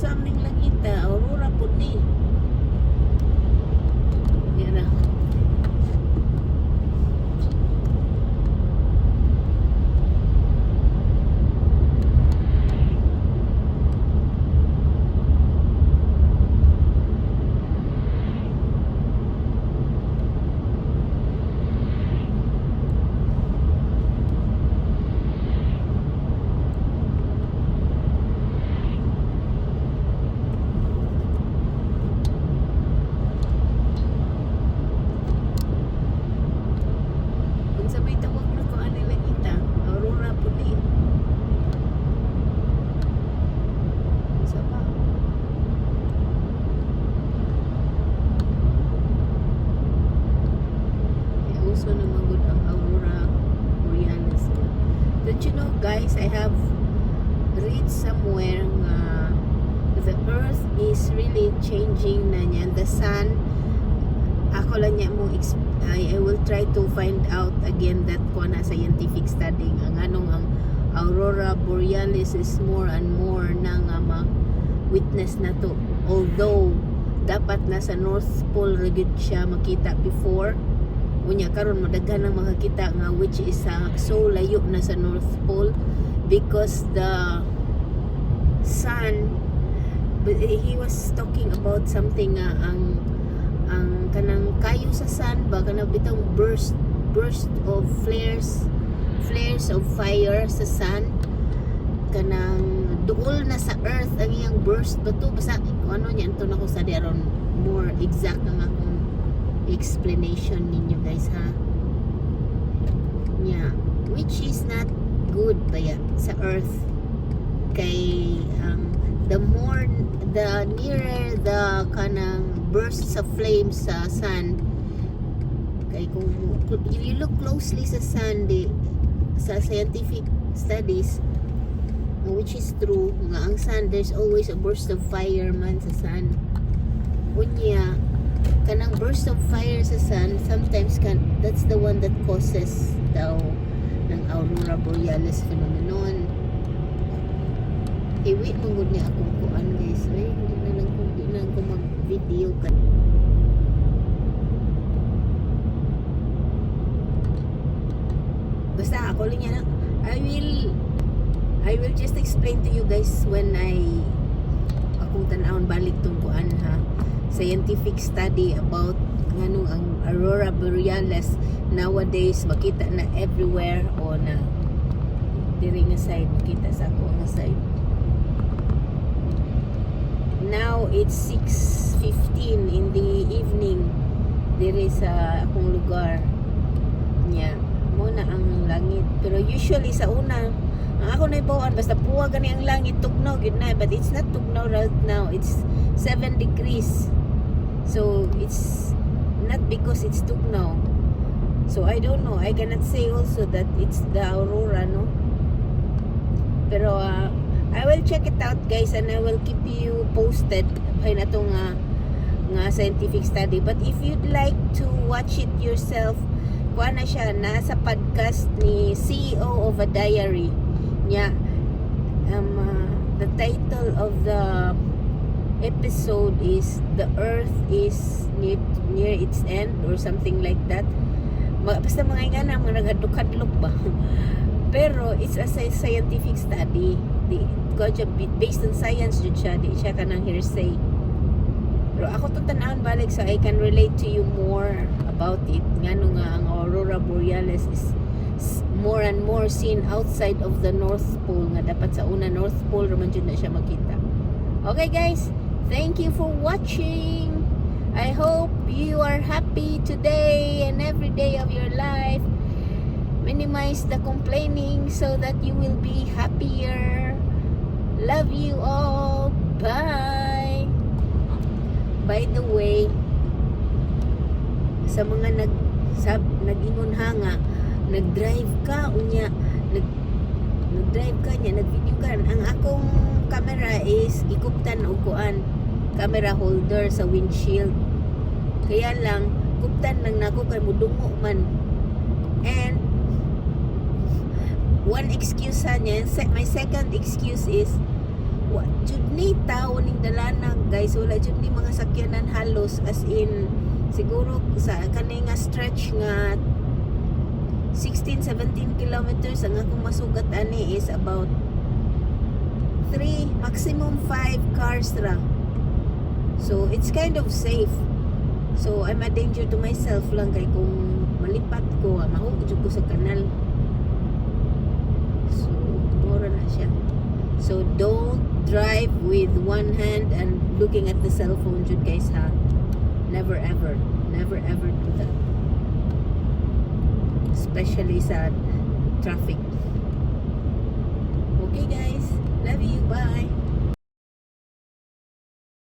Awesome ning langita, aurora pud ni. Yan na. Unsa may tawag na ko ani langita? Aurora pud ni. Unsa pa? Kaya uso naman gud ang aurora borealis. Don't you know, guys, I have read somewhere nga the earth is really changing na niya. The sun, ako lang niya mo I will try to find out again that ko na scientific study ang anong ang aurora borealis is more and more na nga ma witness na to, although dapat nasa North Pole ra gyud siya makita before. Unya karon madaghan ang makakita nga which is so layo na sa North Pole because the sun, but he was talking about something nga ang kanang kayo sa sun ba, kanang bitong burst of flares of fire sa sun, kanang duol na sa earth ang iyang burst ba to. Basta kung ano niya to nako sa aron more exact ang akong explanation ninyo, guys, ha. Nya which is not good baya sa earth kay ang the more, the nearer the kanang burst sa flames sa sun, kay kung if you look closely sa sun, di sa scientific studies, which is true nga ang sun, there's always a burst of fire man sa sun. Unya kanang burst of fire sa sun sometimes can, that's the one that causes daw ng aurora borealis phenomenon. Iwi man gud niya akong kuan, guys. Ay, hindi na lang ko mag video ka. Basta ako lang yan. I will just explain to you guys when I akong tan-awon balik tong kuan ha, scientific study about nganong ang aurora borealis nowadays makita na everywhere o na diri nga side, makita sa ako nga side. Now it's 6:15 in the evening diri sa akong lugar. Nya mo na ang langit, pero usually sa una ang ako nahibaw-an, basta puwa gani ang langit, tugnaw gyud na, but it's not tugnaw right now. It's 7 degrees, so it's not because it's tugnaw. So I don't know, I cannot say also that it's the aurora, no. Pero I will check it out, guys, and I will keep you posted kay na to nga scientific study. But if you'd like to watch it yourself, kuha na siya nasa podcast ni CEO of a Diary niya. The title of the episode is "The Earth is near its end" or something like that. Basta mga ingana, mga naghadlok-hadlok ba, pero it's a scientific study di ko siya, based on science jud siya, di siya kanang hearsay. Pero ako to tan-awon balik so I can relate to you more about it, ngano nga ang aurora borealis is more and more seen outside of the North Pole nga dapat sa una North Pole ra man jud na siya makita. Okay guys, thank you for watching. I hope you are happy today and every day of your life. Minimize the complaining so that you will be happier. Love you all. Bye. By the way, sa mga nag-ingon ha nga nag-drive ka unya nag-drive ka niya nag-video ka, ang akong camera is gikuptan og kuan, camera holder sa windshield. Kaya lang kuptan lang nako kay mudungo man. And one excuse sa niya, my second excuse is Wa jud ni tao ning dalanan, guys. Wala jud ni mga sakyanan halos, as in siguro sa kani nga stretch nga 16 17 kilometers ang akong masugat ani is about 3, maximum 5 cars ra. So it's kind of safe. So I'm a danger to myself lang kay kung malipat ko, mahugod jud ko sa kanal. So mura na siya. So don't drive with one hand and looking at the cell phone jud, guys, ha. Never ever, never ever do that, especially sa traffic. Okay guys, love you, bye.